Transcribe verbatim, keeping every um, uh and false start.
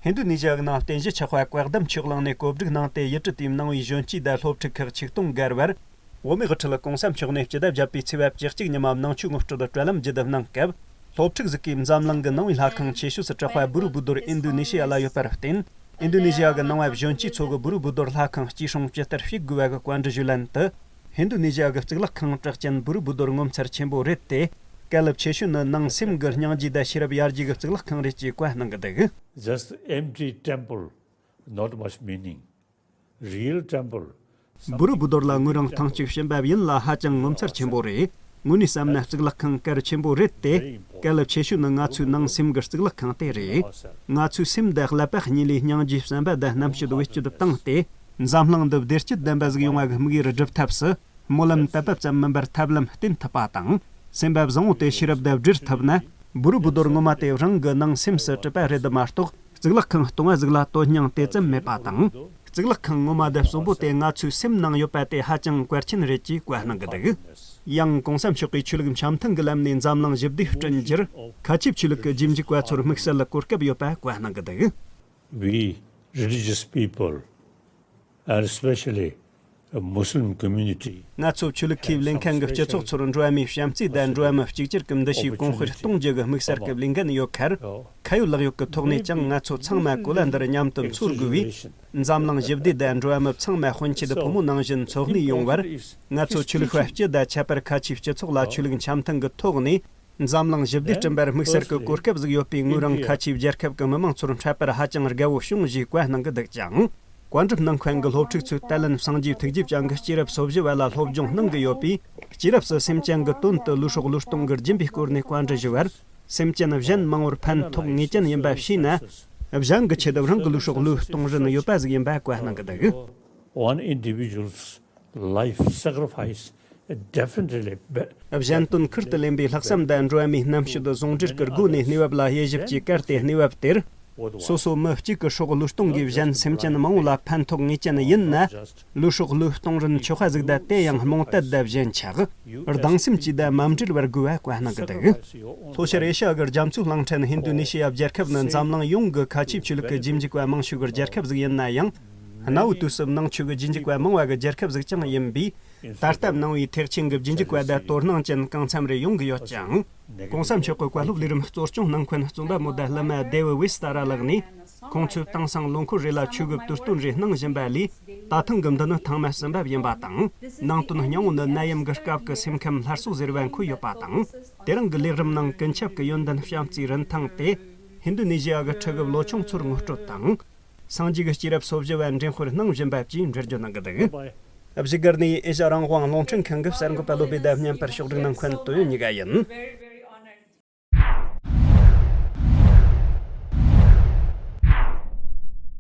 ཧིན་རྡུ་ནི་ཞི་ཡ་གི་ནང་བསྟན་གཞི་ཆགས་པ་བཀག་སྡོམ་ཆོས་གླིང་ནས་གོ་སྒྲིག་གནང་སྟེ། ཡུལ་གྲུ་དེའི་ནང་པའི་གཞོན་སྐྱེས་དང་སློབ་ཕྲུག་ཁག་ཆིག་སྟོང་བརྒལ་བར། བོད་མིའི་དབུ་ཁྲིད་གོང་ས་མཆོག་ནས་སྤྱི་ཟླ་བརྒྱད་པའི་ཚེས་པ་བཅུ་གཅིག་ཉི་མ་ནང་ཆོས་ངོ་སྤྲོད་དྲ་ལམ་བརྒྱུད་གནང་སྐབས། སློབ་ཕྲུག་ཟིག་གིས་འཛམ་གླིང་གི་ནང་པའི་ལྷ་ཁང་ཆེ་ཤོས་སུ་གྲགས་པ་བུ་རུ་བུ་དོར་ཨིན་རྡུ་ནི་ཤི་ཡ་ལ་ཡོད་པར་བརྟེན། ཨིན་རྡུ་ནི་ཤི་ཡ་གི་ནང་པའི་གཞོན་སྐྱེས་ཚོ་གིས་བུ་རུ་བུ་དོར་ལྷ་ཁང་སྐྱེད་སྲིང་ཇི་ལྟར་བྱེད་དགོས་པ་གི་བཀའ་འདྲི་ཞུས་ལན་དུ། ཧིན་རྡུ་ནི་ཤི་ཡ་གི་གཙུག་ལག་ཁང་གྲགས་ཅན་བུ་རུ་བུ་དོར་ངོ་མཚར་ཆེན་པོ་རེད་དེ། གལ་ཆེ་ཤོས་ནི་ནང་སེམས་ཀྱི་སྙིང་རྗེ་དང་ཤེས་རབ་ཡར་རྒྱས་ཀྱི་གཙུག་ལག་ཁང་རེད་ཅེས་བཀའ་གནང་གི་འདུག Just empty temple, not much meaning. Real temple. བུ་རུ་བུ་དོར་ལ་ངོས་རང་ཐེངས་གཅིག་ཕྱིན་པ་ཡིན་ལ་ཧ་ཅང་ངོ་མཚར་ཆེན་པོ་རེད། དངོས་གནས་བསམ་ན་གཙུག་ལག་ཁང་གལ་ཆེན་པོ་རེད་དེ། གལ་ཆེ་ཤོས་ནི་ང་ཚོའི་ནང་སེམས་ཀྱི་གཙུག་ལག་ཁང་དེ་རེད། ང་ཚོའི་སེམས་དང་ཀླད་པ་གཉིས་ལས་སྙིང་རྗེ་བསམ་པ་དང་རྣམ་དཔྱོད་བེད་སྤྱོད་བཏང་སྟེ། འཛམ་གླིང་འདི་བདེ་སྐྱིད་ལྡན་པ་ཟིག་ཡོང་བ་གི་དམིགས་ཡུལ་སྒྲུབ་ཐབས་སུ། སྨོན་ལམ་བཏབ་པ་ཙམ་མིན་པར་ཐབས་ལམ་བསྟེན་ཐུབ་པ་དང་། སེམས་པ་བཟང་བོ་དེ་ཤེས་རབ་དང་སྦྲེལ་ཐུབ་ན། བུ་རུ་བུ་དོར་ངོ་མ་དེ་རང་གི་ནང་སེམས་སུ་གྲུབ་པ་རེད་མ་གཏོགས། གཙུག་ལག་ཁང་སྟོང་བ་ཟིག་ལ་དོན་སྙིང་དེ་ཙམ་མེད་པ་དང་། གཙུག་ལག་ཁང་ངོ་མ་དང་གསོན་པོ་དེ་ང་ཚོའི་སེམས་ནང་ཡོད་པ་དེ་ཧ་ཅང་གལ་ཆེན་རེད་ཅེས་བཀའ་གནང་གི་འདུག་ཡང་གོང་ས་མཆོག་གིས་ཆོས་ལུགས་འཆམ་མཐུན་གྱི་ལམ་ནས་འཛམ་གླིང་ཞི་བདེ་བསྐྲུན་རྒྱུར། ཁ་ཆེའི་ཆོས་ལུགས་ཀྱི་རྗེས་འཇུག་པ་ཚོར་དམིགས་བསལ་གོ་སྐབས་ཡོད་པ་བཀའ་གནང་གི་འདུག We religious people, and especially a Muslim community, ང་ཚོ་ཆོས་ལུགས་ཁས་ལེན་མཁན་གྱི་སྤྱི་ཚོགས་ཚོར་འགྲོ་བ་མིའི་བྱམས་བརྩེ་དང་འགྲོ་བ་མི་གཅིག་གྱུར་གྱི་འདུ་ཤེས་གོང་འཕེལ་གཏོང་རྒྱུ་གི་དམིགས་བསལ་གྱི་ལས་འགན་ཡོད་ཁར། ཁ་ཡོད་ལག་ཡོད་ཀྱི་ཐོག་ནས་ཀྱང་ང་ཚོ་ཚང་མ་གོ་ལ་འདིར་མཉམ་དུ་འཚོ་དགོས་པས། འཛམ་གླིང་ཞི་བདེ་དང་འགྲོ་བ་མི་ཚང་མ་དཔོན་ཆེན་ཕོ་མོ་ནང་བཞིན་འཚོ་གནས་ཡོང་བར། ང་ཚོ་ཆོས་ལུགས་པ་སྤྱི་དང་ཁྱད་པར་ཁ་ཆེའི་སྤྱི་ཚོགས་ལ་ཆོས་ལུགས་འཆམ་མཐུན་གྱི་ཐོག་ནས། འཛམ་གླིང་ཞི་བདེ་བསྐྲུན་པར་དམིགས་བསལ་གྱི་གོ་སྐབས་ཤིག་ཡོད་པས། ངོས་རང་ཁ་ཆེའི་རྒྱལ་ཁབ་ཀྱི་མི་མང་ཚོར་འཕྲད་པར་ཧ་ཅང་དགའ་བོ་བྱུང་ཞེས་བཀའ་གནང་གི་འདུག་ཅིང་། བཀའ་སྒྲུབ་གནང་མཁན་གྱི་སློབ་ཕྲུག་ཚོས་དད་ལན་སངས་རྒྱས་ཐུགས་རྗེ་ཅན་གྱི་སྐྱེས་རབས་སོ་བཞི་བ་ལ་སློབ་སྦྱོང་གནང་གི་ཡོད་པས། སྐྱེས་རབས་སུ་སེམས་ཅན་གྱི་དོན་དུ་ལུས་སྲོག་བློས་གཏོང་གི་སྦྱིན་པའི་སྐོར་ནས་བཀའ་འདྲི་ཞུ་བར། སེམས་ཅན་གཞན་མང་བོར་ཕན་ཐོགས་ངེས་ཅན་ཡིན་པ་ཤེས་ན། གཞན་གྱི་ཆེད་དུ་རང་གི་ལུས་སྲོག་བློས་གཏོང་རིན་ཡོད་པ་ཟིག་ཡིན་པ་བཀའ་གནང་གི་འདུག One individual's life sacrifice definitely be- གཞན་དོན་ཁུར་དུ་ལེན་པའི་ལྷག་བསམ་དང་འགྲོ་བ་མིའི་རྣམ་དཔྱོད་ཟུང་འབྲེལ་གྱི་སྒོ་ནས་གནས་བབ་ལ་དབྱེ་ཞིབ་ཀྱིས་བཀར་ཏེ། གནས་བབ་དེར། སོ་སོ་མི་གཅིག་གི་སྲོག་བློས་གཏོང་གིས་གཞན་སེམས་ཅན་མང་བོ་ལ་ཕན་ཐོགས་ངེས་ཅན་ཡིན་ན། ལུས་སྲོག་བློས་གཏོང་རིན་ཆོག་པ་ཟིག་དང་དེ་ཡང་རྨོངས་དད་དང་ཞེན་ཆགས། སྡང་སེམས་བཅས་དང་མ་འབྲེལ་བར་དགོས་པ་བཀའ་གནང་གི་འདུག་ལྷོ་ཤར་ཨེ་ཤ་ཡ་གི་རྒྱ་མཚོའི་གླིང་ཕྲན་ཧིན་རྡུ་ནི་ཤི་ཡ་རྒྱལ་ཁབ་ནི་འཛམ་གླིང་ཡོངས་ཀྱི་ཁ་ཆེའི་ཆོས་ལུགས་ཀྱི་རྗེས་འཇུག་པ་མང་ཤོས་ཀྱི་རྒྱལ་ཁབ་ཟིག་ཡིན་ན་ཡང་། གནའ་བོའི་དུས་སུ་ནང་ཆོས་ཀྱི་རྗེས་འཇུག་པ་མང་བ་གི་རྒྱལ་ཁབ་ཟིག་ཀྱང་ཡིན་པས། ད་ལྟ་ནང་པའི་ཐེག་ཆེན་གྱི་རྗེས་འཇུག་པ་དང་དོ་སྣང་ཅན་གང་འཚམ་རེ་ཡོང་གི་ཡོད་ཅིང་། གོང་ས་མཆོག་གི་བཀའ་སློབ་ལས་རིམ་གཙོ་སྐྱོང་གནང་མཁན་རྩོམ་པ་མོ་དང་གླུ་མ་ཌེ་ཝི་ཝེ་སི་ཏཱ་ར་ལགས་ནས། ཁོང་ཚོས་དེང་སང་ལོ་འཁོར་རེ་ལ་ཆོས་གི་དུས་སྟོན་རེ་གནང་བཞིན་པ་ལས། ད་ཐེངས་ཀྱི་འདི་ནི་ཐེངས་མ་གསུམ་པ་ཡིན་པ་དང་། ནང་དོན་སྙིང་བོ་ནི་ནད་ཡམས་ཀྱི་སྐབས་ཀྱི་སེམས་ཁམས་སླར་གསོ་ཟེར་བ་འཁོད་ཡོད་པ་དང་། དེ་རིང་གི་ལས་རིམ་ནང་ཀུན་ཁྱབ་ཀྱི་ཡོན་ཏན་བྱམས་བརྩེའི་རིན་ཐང་དེ། ཧིན་རྡུ་ནི་ཞི་ཡ་གི་ཕྲུ་གུ་ལོ་ཆུང་ཚོར་ངོ་སྤྲོད་དང་། སངས་རྒྱས་ཀྱི་སྐྱེས་རབས་སོ་བཞི་བ་འགྲེམས་སྤེལ་གནང་བཞིན་པ་བཅས་འགྲེལ་བརྗོད་གནང་གི་འདུག་བཞུགས་སྒར་ནས་ཨེ་ཤ་རང་དབང་རླུང་འཕྲིན་ཁང་གི་གསར་འགོད་པ་བློ་བྷེ་དང་བརྙན་པར་ཕྱོགས་སྒྲིག་གནང་མཁན་དོན་ཡོད་གཉིས་ཀ་ཡིན།